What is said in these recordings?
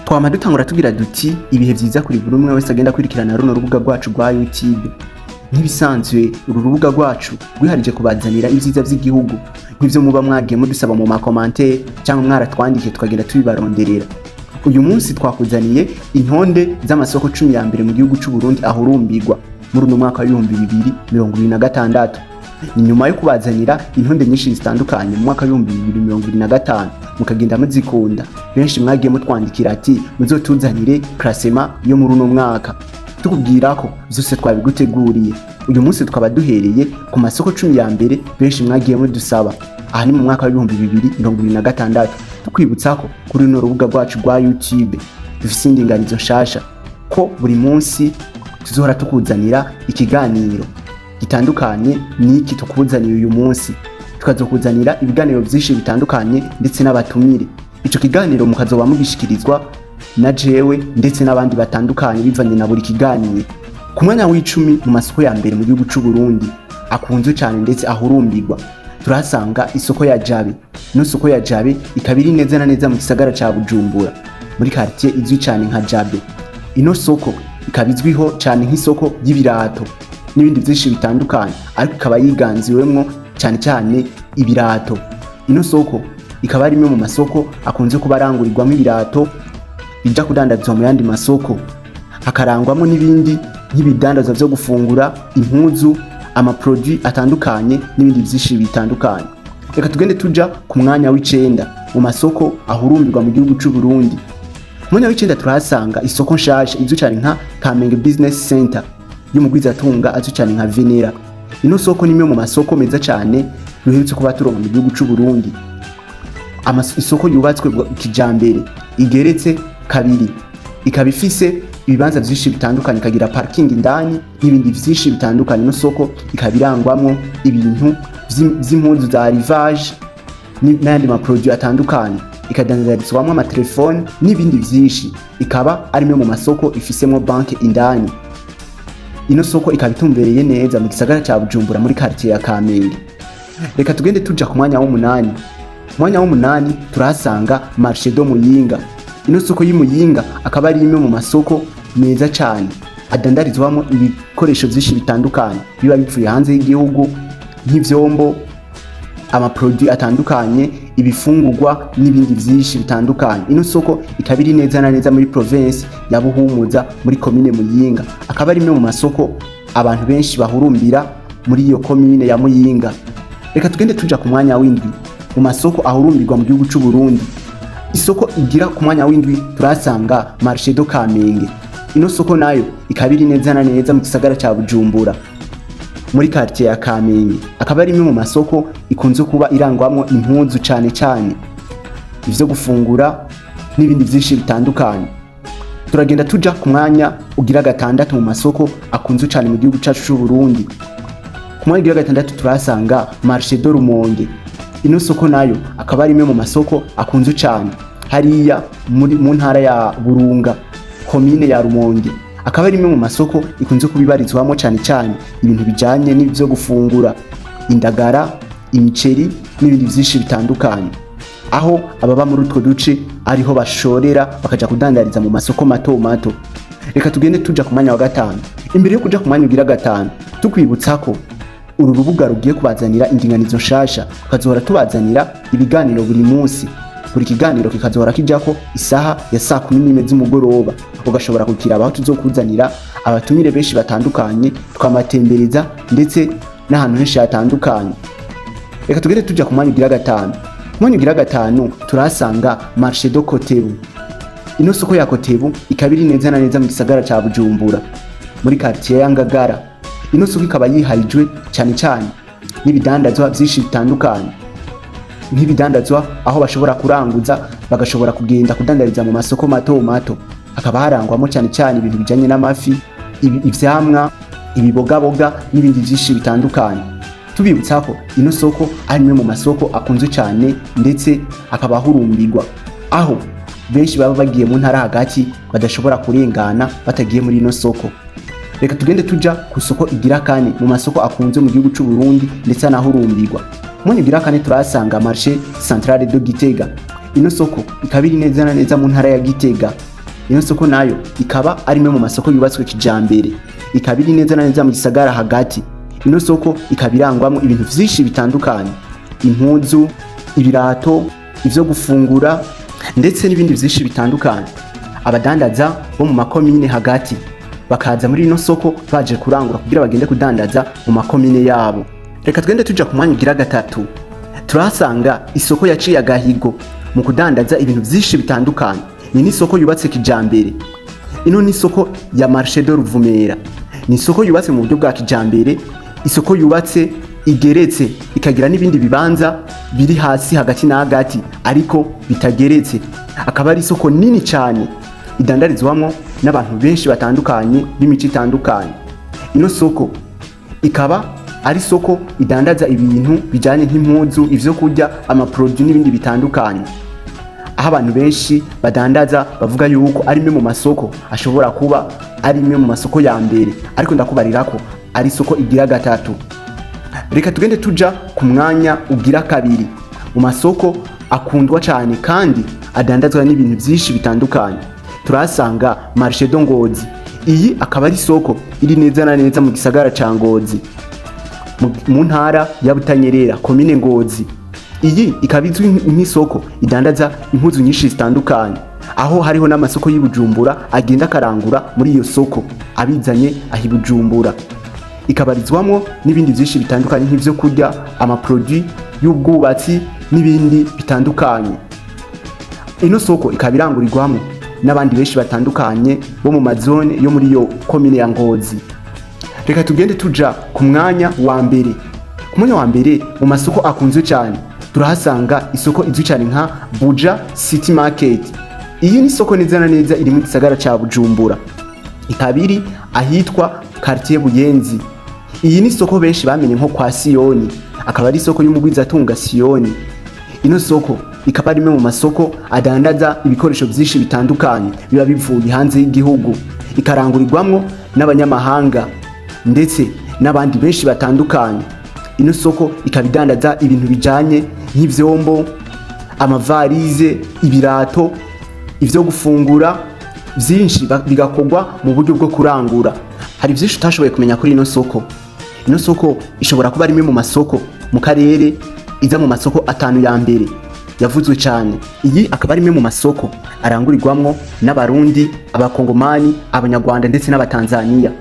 Twama dutangura tugira duti ibihe vyiza kuri buri umwe wese agenda kwirikirana runo rubuga rwacu rwa YouTube. Nk'ibisanzwe, uru rubuga rwacu rwiharije kubazanira ibyiza by'igihugu, nk'ivyo muba mwagiye mudusaba mu ma commentaires cyangwa mwaratwandikiye, tukagenda tubibaronderera. Uyu munsi twakuzaniye intonde z'amasoko 10 ya mbere mu gihugu c'u Burundi ahurumbirwa muri uno mwaka wa 2026. Ni nyuma yo kubazanira intonde nyinshi zitandukanye mu mwaka wa 2025, mukagenda muzikunda. Benshi mwagiye mutwandikira ati muzotuzanire classement yo muri uno mwaka. Tukubwira ko vyose twabiguteguriye. Uyu munsi tukaba duhereye ku masoko 10 ya mbere benshi mwagiye mudusaba. Aha ni mu mwaka wa 2026. Tukwibutsa ko kuri runo rubuga rwacu rwa YouTube dufise indinganizo nshasha, ko buri munsi tuzohora tukuzanira ikiganiro gitandukanye n'iki tukuzaniye uyu munsi, tukazokuzanira ibiganiro vyinshi bitandukanye ndetse n'abatumire. Ico kiganiro mukazoba mugishikirizwa na jewe ndetse n'abandi batandukanye, bivanye na buri kiganiro. Ku mwanya wa 10 mu masoko ya mbere mu gihugu c'u Burundi akunzwe cyane ndetse ahurumbirwa, turahasanga isoko ya Jabe. Ino soko ya Jabe ikaba iri neza na neza mu gisagara ca Bujumbura, muri quartier izwi cyane nka Jabe. Ino soko ikaba izwiho cyane nk'isoko y'ibirato n'ibindi byinshi bitandukanye, ariko ikaba yiganziwemwo cyane cyane ibirato. Ino soko ikaba ari imwe mu masoko akunze kuba arangurirwamo ibirato bija kudandazwa mu yandi masoko, hakarangwamo n'ibindi nk'ibidandazwa vyo gufungura, impuzu, ama produits atandukanye n'ibindi byinshi bitandukanye. Reka tugende tuja ku mwanya wa 9 mu masoko ahurumbirwa mu gihugu c'u Burundi. Ku mwanya wa 9 turahasanga isoko nshasha izwi cyane nka Kamenge Business Center y'umugwizatunga azwi cyane nka Venera. Ino soko ni imwe mu masoko meza cyane duherutse kuba turonka mu gihugu c'u Burundi. Isoko yubatswe kijambere, igeretse kabiri, ikaba ifise ibibanza vyinshi bitandukanye, ikagira parking indani n'ibindi vyinshi bitandukanye. Ino soko ikaba irangwamwo ibintu vy'impuzu za rivage n'ayandi ma produits atandukanye, ikadandarizwamwo amatelefone n'ibindi vyinshi. Ikaba ari imwe mu masoko ifisemwo banke indani. Ino soko ikaba itumbereye neza mu gisagara ca Bujumbura, muri quartier ya Kamenge. Reka tugende tuja ku mwanya wa 8. Ku mwanya wa 8 turahasanga Marché de Muyinga. Ino soko y'Imuyinga akaba ari imwe mu masoko meza cyane adandarizwamo ibikoresho vyinshi bitandukanye biba bivuye hanze y'igihugu, nk'ivyombo, ama produits atandukanye, ibifungurwa n'ibindi vyinshi bitandukanye. Ino soko ikaba iri neza na neza muri province ya Buhumuza, muri komine Muyinga. Akaba ari imwe mu masoko abantu benshi bahurumbira muri iyo komine ya Muyinga. Reka tugende tuja ku mwanya wa 7 mu masoko ahurumbirwa mu gihugu c'u Burundi. Isoko igira ku mwanya wa 7 turahasanga Marché de Kamenge. Ino soko nayo ikaba iri neza na neza mu gisagara ca Bujumbura, muri quartier ya Kamenge. Akaba ari imwe mu masoko ikunze kuba irangwamwo impuzu cane cane, ivyo gufungura n'ibindi vyinshi bitandukanye. Turagenda tuja ku mwanya ugira 6 mu masoko akunzwe cane mu gihugu cacu c'u Burundi. Ku mwanya ugira 6 turahasanga Marché de Rumonge. Ino soko nayo akaba ari imwe mu masoko akunzwe cane hariya muri mu ntara ya Burunga, komine ya Rumonge. Akaba ari imwe mu masoko ikunze kubibarizwamo cane cane ibintu bijanye n'ivyo gufungura, indagara, imiceri n'ibindi vyinshi bitandukanye, aho ababa muri utwo duce ariho bashorera bakaja kudandariza mu masoko mato mato. Reka tugende tuja ku mwanya wa 5. Imbere yo kuja ku mwanya ugira 5, tukwibutsa ko uru rubuga rugiye kubazanira indinganizo nshasha, tukazohora tubazanira ibiganiro buri munsi. Buri kiganiro kikazohora kijako isaha ya saa 11 z'umugoroba, ugashobora kukiraba, aho tuzokuzanira abatumire benshi batandukanye, tukamatembereza ndetse n'ahantu henshi hatandukanye. Reka tugende tuja ku mwanya ugira 5. Ku mwanya ugira 5 turahasanga Marché de Kotebu. Ino soko ya Kotebu ikaba iri neza na neza mu gisagara ca Bujumbura, muri quartier ya Ngagara. Ino soko ikaba yiharijwe cyane cyane n'ibidandazwa vyinshi bitandukanye, nk'ibidandazwa aho bashobora kuranguza bagashobora kugenda kudandariza mu masoko mato mato. Hakaba harangwamo cyane cyane ibintu bijanye n'amafi, ivyamwa, ibibogaboga n'ibindi vyinshi bitandukanye. Tubibutsa ko ino soko ari imwe mu masoko akunzwe cyane ndetse akaba ahurumbirwa, aho benshi baba bagiye mu ntara hagati badashobora kurengana batagiye muri ino soko. Reka tugende tuja ku soko igira 4 mu masoko akunzwe mu gihugu c'u Burundi ndetse anahurumbirwa. Mwanya ugira 4 turahasanga Marché Centrale de Gitega. Ino soko ikaba iri neza na neza mu ntara ya Gitega. Ino soko nayo ikaba ari imwe mu masoko yubatswe kijambere, ikaba iri neza na neza mu gisagara hagati. Ino soko ikaba irangwamwo ibintu vyinshi bitandukanye: impuzu, ibirato, ivyo gufungura ndetse n'ibindi vyinshi bitandukanye. Abadandaza bo mu makomine hagati bakaza muri ino soko baje kurangura kugira bagende kudandaza mu makomine yabo. Reka twende tuja ku mwanya ugira gatatu. Turahasanga isoko yaciye agahigo mu kudandaza ibintu vyinshi bitandukanye. Ni n'isoko yubatse kijambere. Ino ni isoko ya Marché de Ruvumera. Ni isoko yubatse mu buryo bwa kijambere, isoko yubatse igeretse, ikagira n'ibindi bibanza biri hasi hagati na hagati ariko bitageretse. Akaba ari isoko nini cyane idandarizwamo n'abantu benshi batandukanye b'imico itandukanye. Ino soko ikaba ari isoko idandaza ibintu bijyanye nk'impuzu, ivyo kurya, ama produits n'ibindi bitandukanye, aho abantu benshi badandaza bavuga yuko ari imwe mu masoko ashobora kuba ari imwe mu masoko ya mbere, ariko ndakubarira ko ari isoko igira gatatu. Reka tugende tuja ku mwanya ugira kabiri mu masoko akundwa cyane kandi adandazwa n'ibintu byinshi bitandukanye. Turahasanga Marché de Ngozi. Iyi akaba ari isoko iri neza na neza mu gisagara ca Ngozi, mu ntara ya Butanyerera, komine Ngozi. Iyi ikaba izwi nk'isoko idandaza impuzu nyinshi zitandukanye, aho hariho n'amasoko y'i Bujumbura agenda akarangura muri iyo soko abizanye aho i Bujumbura. Ikabarizwamwo n'ibindi byinshi bitandukanye nk'ivyo kurya, ama produits y'ubwubatsi n'ibindi bitandukanye. Ino soko ikaba irangurirwamo n'abandi benshi batandukanye bo mu mazone yo muri iyo komine ya Ngozi. Reka tugende tuja ku mwanya wa mbere. Ku mwanya wa mbere mu masoko akunzwe cyane turahasanga isoko izwi cyane nka Buja City Market. Iyi ni isoko neza na neza iri mu gisagara ca Bujumbura, ikaba iri ahitwa quartier Buyenzi. Iyi ni isoko benshi bamenye nko kwa Siyoni, akaba ari isoko y'umugwizatunga Siyoni. Ino soko ikaba ari imwe mu masoko adandaza ibikoresho byinshi bitandukanye biba bivuye hanze y'igihugu, ikarangurirwamwo n'abanyamahanga ndetse n'abandi benshi batandukanye. Ino soko ikaba idandaza ibintu bijanye nk'ivyombo, amavarize, ibirato, ivyo gufungura byinshi, bigakorwa mu buryo bwo kurangura. Hari byinshi utashoboye kumenya kuri ino soko. Ino soko ishobora kuba ari imwe mu masoko mu karere iza mu masoko atanu ya mbere yavuzwe cyane. Iyi akaba ari imwe mu masoko arangurirwamwo n'Abarundi, Abakongomani, Abanyarwanda ndetse n'Abatanzaniya.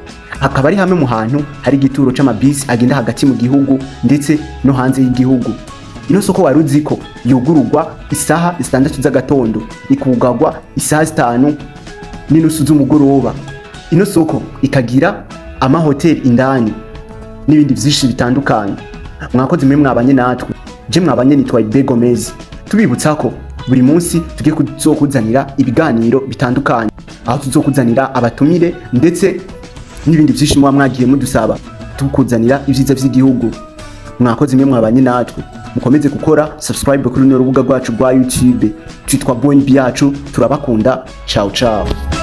Akaba ari hamwe mu hantu hari igituro c'amabisi agenda hagati mu gihugu ndetse no hanze y'igihugu. Ino soko wari uzi ko yugururwa isaha 6 z'agatondo, ikugarwa isaha 5:30 z'umugoroba? Ino soko ikagira amahoteli indani n'ibindi vyinshi bitandukanye. Mwakoze mwe mwabanye natwe. Je mwabanye nitwa Ibe Gomez. Tubibutsa ko buri munsi tugiye kuzokuzanira ibiganiro bitandukanye, aho tuzokuzanira abatumire ndetse n'ibindi vyinshi muba mwagiye mudusaba, tukuzanira ibyiza vy'igihugu. Mwakoze mwe mwabanye natwe. Mukomeze gukora subscribe kuri runo rubuga rwacu rwa YouTube twitwa BNB Yacu. Turabakunda. Ciao ciao.